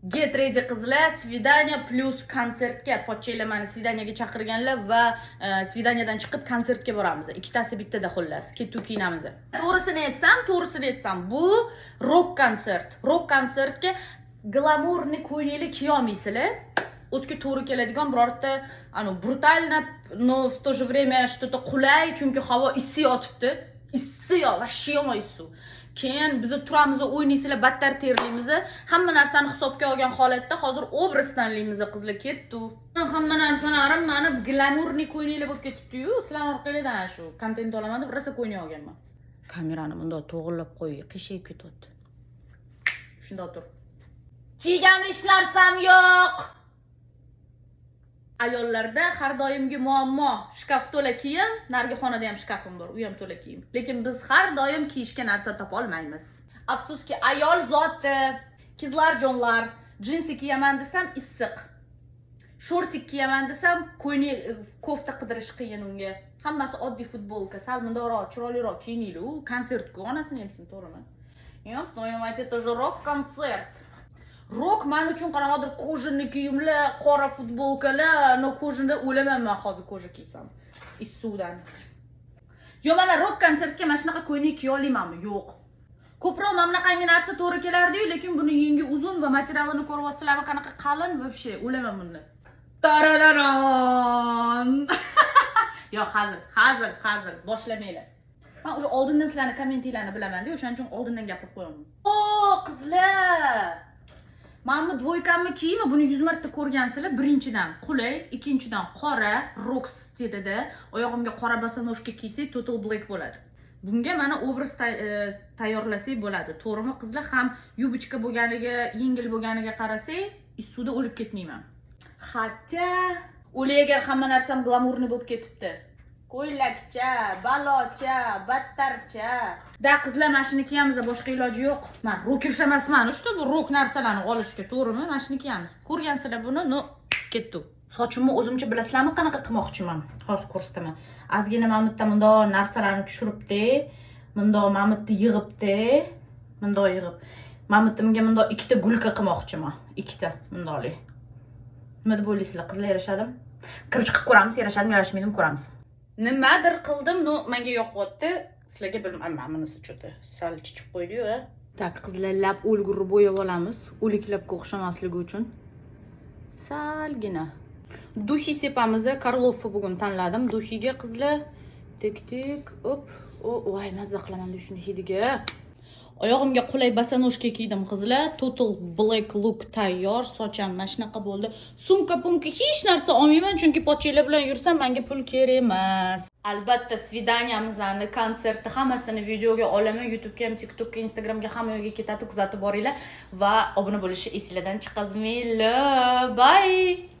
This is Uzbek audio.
Get ready, qizlar, свидание плюс konsertga. Pochchanglar mani свидание ga chaqirganlar va свидание dan chiqib konsertga boramiz. Ikkitasi bittada, xullas. Ketdik, kiyinamiz. To'g'risini aytsam, bu rok konsert. Rok konsertga гламурный ko'ylaklar kiyolmaysizlar. O'tga to'g'ri keladigan birorta anu брутально, но в то же время что-то qulay, chunki havo issiq yotibdi. Issiq, вообще yomon issiq. Keyin biz turamiz, o'ynaysizlar, battar terlaymiz. Hamma narsani hisobga olgan holatda hozir obraz tanlaymiz, qizlar, ketdi. Hamma narsalarim mani гламурный ko'ylaklar bo'lib ketibdi-yu. Sizlarni orqanglardan shu kontent olaman deb rosa ko'ylak olganman. Kamerani bundoq to'g'irlab qo'y, qiyshayib ketyapti. Shundoq tur. Kiygan hech narsam yo'q. Ayollarda har doimgi muammo: shkaf to'la kiyim, narigi xonada ham shkafim bor, u ham to'la kiyim. Lekin biz har doim kiyishga narsa topolmaymiz. Afsuski, ayol zoti, qizlarjonlar, jinsi kiyaman desam, issiq. Шортик kiyaman desam, ko'ylak, kofta qidirish qiyin unga. Hammasi oddiy futbolka, sal mundoqroq, chiroyliroq kiyinaylik. U konsertku, onasini emsin, to'g'rimi? Yo'q, понимаете, это же рок-концерт. Rok man uchun qanaqadir кожаный kiyimlar, qora futbolkalar, но кожа da o'laman man hozir кожа kiysam. Issiqdan. Yo, mana rok konsertga mana shunaqa ko'ylak kiya olamanmi? Yo'q. Ko'proq mana bunaqangi narsa to'g'ri kelardi-yu, lekin buni yengi uzun va materialini ko'ryapsizlarmi, qanaqa qalin, вообще o'laman bunda. Tarararon. Yo'q, hazil, hazil, hazil, boshlamanglar. Man уже oldindan sizlarni kommentinglarni bilaman-da, o'shaning uchun oldindan gapirib qo'yaman. O, qizlar! Mana bu двойка mni kiyimi, buni 100 marta ko'rgansizlar. Birinchidan qulay, ikkinchidan qora, rok stilida. Oyog'imga qora босоножка kiysak, total black bo'ladi. Bunga mana obraz tayyorlasak bo'ladi. To'g'rimi, qizlar? Ham юбочка bo'lganiga, yengil bo'lganiga qarasak, issiqda o'lib ketmayman. Хотя, o'li agar hamma narsam гламурный bo'lib ketibdi. Ko'ylakcha, balocha, battarcha. Da, qizlar, mana shuni kiyamiz, boshqa iloji yo'q. Man rokerша emasman, что bu rok narsalarni olishga, to'g'rimi? Mana shuni kiyamiz. Ko'rgansizlar buni, ну, ketdi. Sochimni o'zimcha bilasizlarmi qanaqa qilmoqchiman? Hozir ko'rsataman. Ozgina mana bu yerda bundoq narsalarni tushiribdi, bundoq mana bu yerda yig'ibdi, bundoq yig'ib. Mana bu yerimga bundoq ikkita гулька qilmoqchiman. Ikkita bundoqli. Nima deb o'ylaysizlar, qizlar, yarashadimi? Kirib chiqib ko'ramiz, yarashadimi, yarashmaydimi, ko'ramiz. Nimadir qildim, но menga yoqyapti. Sizlarga bilmayman, bunisi что-то sal chichib qo'ydi-yu, a. Так, qizlar, lab o'lgur bo'yab olamiz, o'lik labga o'xshamasligi uchun. Salgina. Духи sepamiz, Karloffa bugun tanladim. Духи ga, qizlar, tik tik, op, o, voy, mazza qilaman shuni hidiga. Oyog'imga qulay босоножка kiydim, qizlar. Total black look tayyor. Socham mana shunaqa bo'ldi. Sumka, pumka hech narsa olmayman, chunki pochchanglar bilan yursam, menga pul kerak emas. Albatta, свидания mizni, konsertni hammasini videoga olaman. YouTube'ga ham, TikTokka, Instagramga, hamma yerga ketadi, kuzatib boringlar va obuna bo'lishni esinglardan chiqazmanglar. Bye.